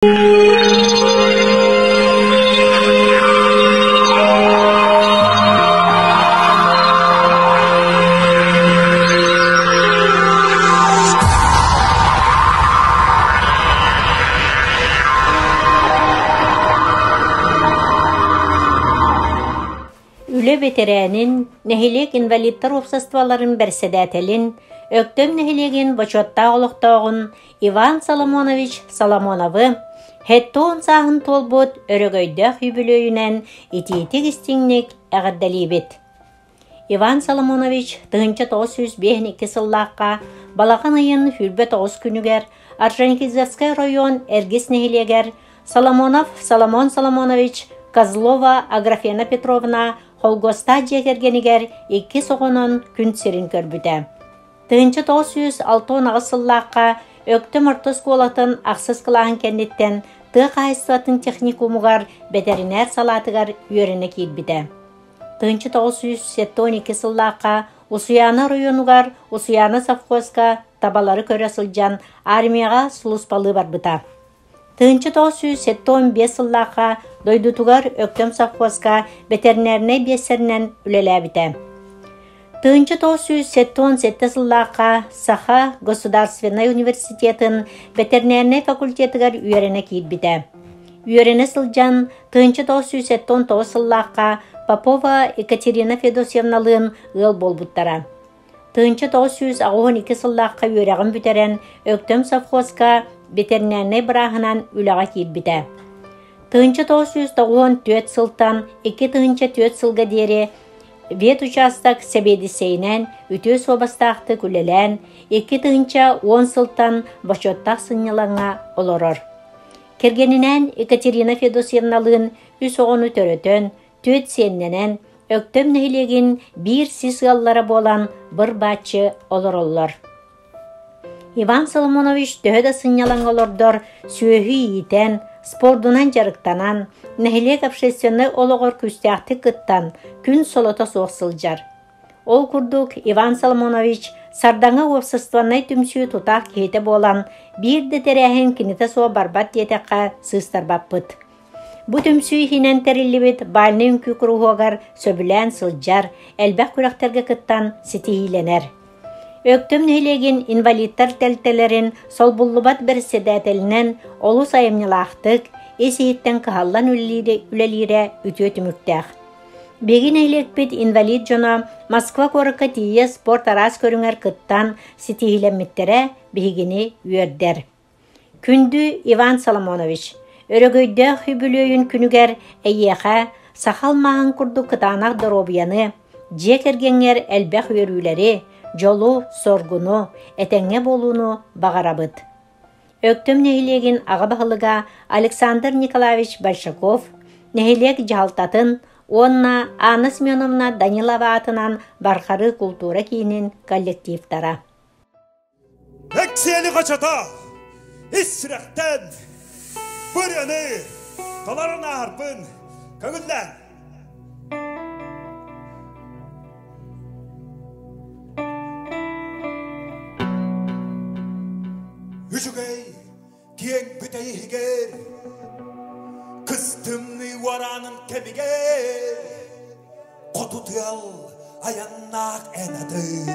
Үлэ бэтэрээнин, нэһилиэк инвалидтар уопсастыбаларын бэрэссэдээтэлин, Өктөм нэһилиэгин бочуоттаах олохтооҕун Иван Соломонович Соломоновы Хэттон сааһын туолбут өрөгөйдөөх үбүлүөйүнэн итиитик-истиҥник эҕэрдэлиибит! Иван Соломонович 1952 сыллаахха балаҕан ыйын 29 күнүгэр Орджоникидзевскай оройуон Эргис нэһилиэгэр Соломонов Соломон Соломонович Козлова Аграфена Петровна холкуостаах дьиэ кэргэнигэр иккис оҕонон күн сирин көрбүтэ. 1968 сыллаахха Өктөм орто оскуолатын ахсыс кылааһын кэнниттэн тыа хаһаайыстыбатын техникумугар бэтэринээр салаатыгар үөрэнэ киирбитэ. 1972 сыллаахха Усуйаана оройуонугар Усуйаана совхозка табалары көрө сылдьан армияҕа сулууспалыы барбыта. 1975 сыллаахха дойдутугар Өктөм совхозка бэтэринээринэй биэссэринэн үлэлээбитэ. 1977 сыллаахха Саха государственнай университетын бэтэринээринэй факультетыгар үөрэнэ киирбитэ. Үөрэнэ сылдьан 1979 сыллаахха Попова Екатерина Федосьевналыын ыал буолбуттара. 1982 сыллаахха үөрэҕин бүтэрэн, Өктөм совхозка ветеринарнай бырааһынан үлэҕэ киирбитэ. 1994 сылтан 2004 сылга диэри ветучасток сэбиэдиссэйинэн үтүө суобастаахтык үлэлээн, 2010 сылтан бочуоттаах сынньалаҥҥа олорор. Кэргэнинээн Екатерина Федосьевналыын үс оҕону төрөтөн, түөрт сиэннэнэн, Өктөм нэһилиэгин биир сис ыаллара буолан быр-бааччы олороллор. Иван Соломонович төһө да сынньалаҥ олордор, сүөһү иитэн, спордунан дьарыктанан, нэһилиэк общественнай олоҕор күүстээхтик кыттан, күн солото суох сылдьар. Ол курдук Иван Соломонович Сардаҥа уопсастыбаннай түмсүү тутаах киһитэ буолан, биир да тэрээһин кинитэ суох барбат диэтэххэ сыыстарбаппыт. Бу түмсүү иһинэн тэриллибит бальнай үҥкүү куруһуогар сөбүлээн сылдьар, элбэх күрэхтэргэ кыттан ситиһиилэнэр. Өктөм нэһилиэгин инвалидтар тэрилтэлэрин солбуллубат бэрэссэдээтэлинэн олус айымньылаахтык, ис-иһиттэн кыһаллан үлэлиирэ үтүө түмүктээх. Биһиги нэһилиэкпит инвалид дьоно Москва куоракка тиийэ спорт араас көрүҥэр кыттан ситиһиилэммиттэрэ биһигини үөрдэр. Күндү Иван Соломонович, өрөгөйдөөх үбүлүөйүн күнүгэр эйиэхэ саха алмааһын курдук кытаанах доруобуйаны, дьиэ кэргэҥҥэр элбэх үөрүүлэри, дьолу-соргуну, этэҥҥэ буолууну баҕарабыт. Өктөм нэһилиэгин аҕа баһылыга Александр Николаевич Большаков, нэһилиэк дьаһалтатын уонна Анна Семеновна Данилова аатынан Бархарыы култуура киинин коллективтара. Эксиэли хачата ис сүрэхтэн бырыаны толорон ааһарбын көҥүллээн. Үчүгэй киэҥ бүтэй иһигэр кыстымныы уораанын кэмигэр хоту тыал айаннаах эн атыҥ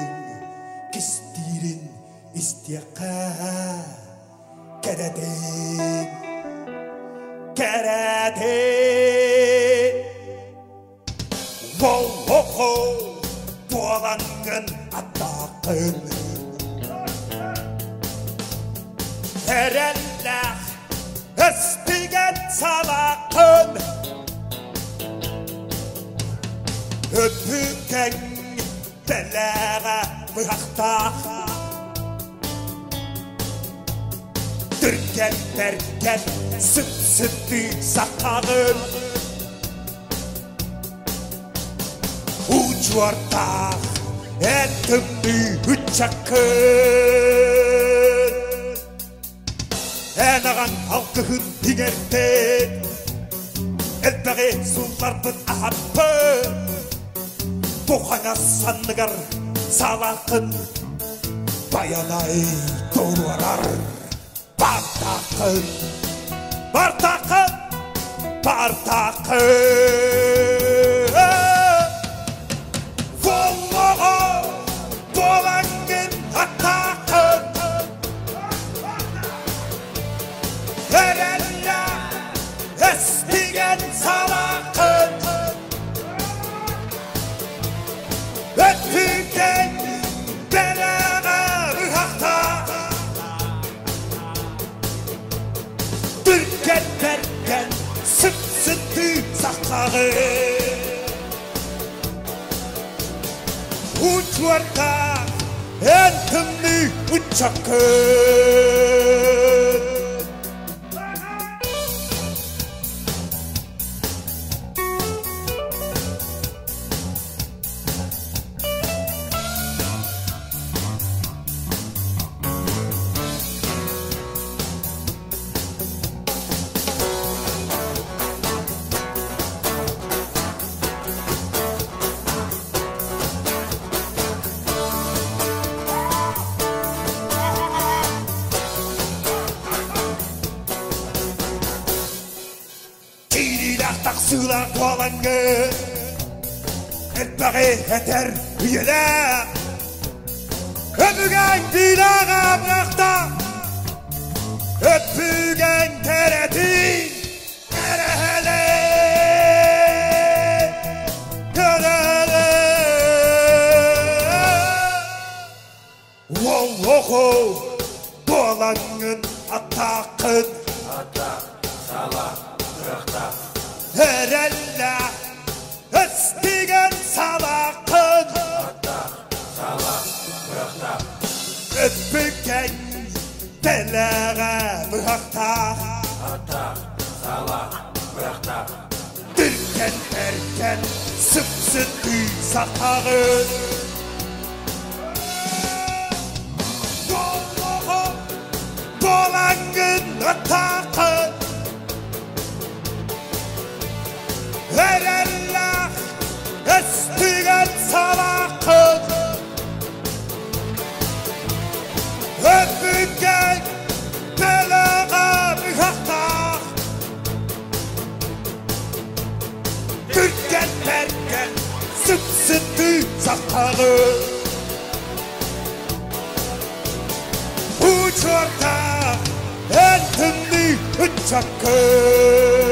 кистиирин истиэххэ кэрэтин кэрэтин Волохо буолаҥҥын аттааххын Эрэллээх өстүгэн салааххын Өпүкэҥ тэлээҕэ быһахтаах Түргэн бэргэн сып-сыттыы сахаҕын Учуортаах эн тымныы ыччаккын Эн аҕаҥ алгыһын иҥэртин Элбэҕи сулларбыт аһаппын Бу хаҥас санныгар саалааххын Байанай туруорар баартааххын. Бартақын, бартақын. Воллоҕо буолаҥҥын аттааххын. Эрэллэ эстиген салааххын. Өттүгэн бэлэҕэ ыһахта. Түргэн бэргэн сыт-сытыы сахаҕы. Учуорта эн тымныы ыччаккын. Киириилээх тахсыылаах буолаҥҥын, элбэҕи этэр үйэлээх. Өбүгэҥ биилээх абырахта, өппүгэҥ кэрэтин кэрэһэлээ, кэрэһэлээ. Уоллоҕу буолаҥҥын аттааххын, эрэллэ эстиген салааххын. Өппүкэҥ тэлэҕэ быһахтаах, түргэн бэргэн сып-сытыы сахаҕын. Уоллоҕу буолаҥҥын аттааххын, эрэллээх эстиген салааххын. Өппүкэҥ тэлэҕэ быһахтаах, түргэн бэргэн сып-сытыы сахаҕын. Учуортаах эн тымныы ыччаккын.